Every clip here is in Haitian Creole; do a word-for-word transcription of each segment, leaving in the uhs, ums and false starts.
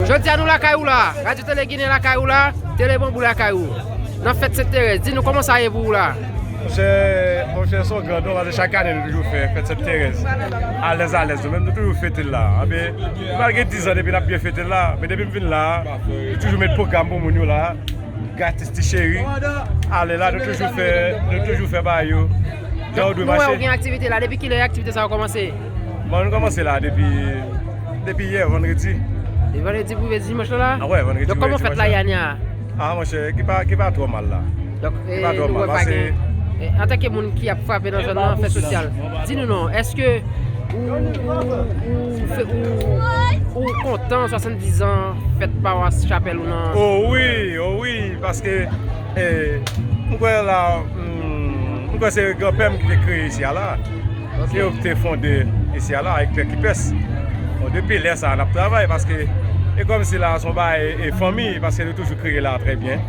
Jodi a nou lakay ou la, Radyo Tele Ginen lakay ou la, Tele Banbou lakay ou. Nan fèt Sent Terèz, di nou kòman sa ye pou ou la? Monchè, monchè, se yon gran don, paske chak ane nou toujou fè fèt Sent Terèz. Alèz, alèz, nou menm nou toujou fete l la. Anben, nou pral gen diz an depi n ap byen fete l la, men depi m vin la, nou toujou met pwogram pou moun yo la. Gratis ti cheri. Ale la, nou toujou fè, nou toujou fè bagay yo jan yo dwe mache. Nou wè ou gen aktivite la, depi kilè aktivite sa yo kòmanse? Bon, nou kòmanse la depi, depi yè, vandredi. Depi vandredi pou rive dimanch la? A wè, vandredi pou rive dimanch la. Donk, kòman fèt la ye ane a? A, monchè, ki pa, ki pa twò mal la. Donk, ki pa twò mal, paske antanke moun ki ap frape nan zòn nan, fè sosyal, di nou non, èske ou, ou, ou, fè, ou, ou kontan swasanndiz an fèt pawas chapèl ou nan? O wi, o wi, paske, eh, m kwè la, mm, m kwè se granpè m ki te kreye isi a la. Se yo ki te fonde isi a la, avèk Pè Kipès. Bon, depi lè sa a, n ap travay, paske e kòmsi la, se yon bagay e fanmi, paske nou toujou kreye la trè byen.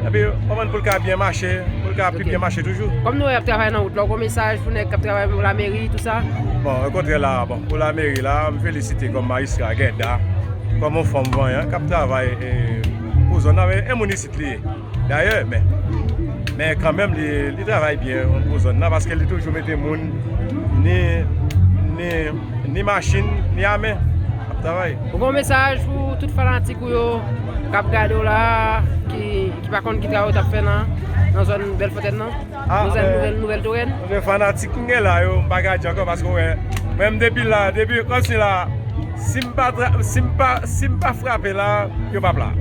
Epi, kòman pou l ka byen mache, pou l ka pi byen mache toujou. Kòm nou wè y ap travay nan wout la, ou gen mesaj pou nèg k ap travay pou lameri, tou sa? Bon, okontrè la, bon, pou lameri la, m felisite kòm majistra Guerda, kòm yon fanm vanyan k ap travay, e, pou zòn nan, men e moun isit li ye. Dayè, men, men kanmenm, li, li travay byen pou zòn nan, paske li toujou mete moun, ni, ni, ni machin, ni ame ap travay. Ou gen yon mesaj pou tout fanatik ou yo k ap gade w la, ki, ki pa konn ki travay ou t ap fè nan, nan zòn Bèlfòtèn nan? Nan zòn Nouvèl, Nouvèl Torèn? Fanatik m gen la yo, m pa ka di ankò, paske w wè, mwen menm depi la, depi, kòmsi la, si m pa tra-, si m pa, si m pa frape la, yo p ap la.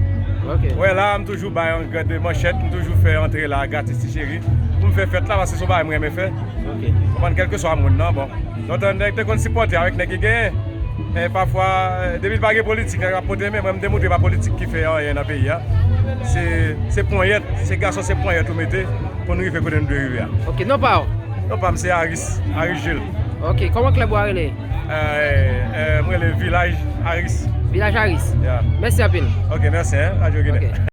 Ok. Ou wè la, m toujou bay yon grenn manchèt, m toujou fè antre la gratis ti cheri. Pou m fè fèt la, paske se yon bagay m renmen fè. Ok. Konprann, kèlkeswa moun nan, bon. Lontan nèg te konn sipòte avèk nèg ki genyen. E pafwa, e, depi l pa gen politik, nèg ap pote men, mwen m demontre pa politik ki fè anyen nan peyi a. Se, se ponyèt, se gason, se ponyèt ou mete pou n rive kote n dwe rive a. Ok, non pa w? Non pa m se Aris, Aris Jules. Ok, kòman klèb ou a rele? Eh, eh, mwen rele Vilaj Aris. Vilaj Aris. Yeah. Mèsi anpil. Ok, mèsi, hein, Radyo Ginen. Ok.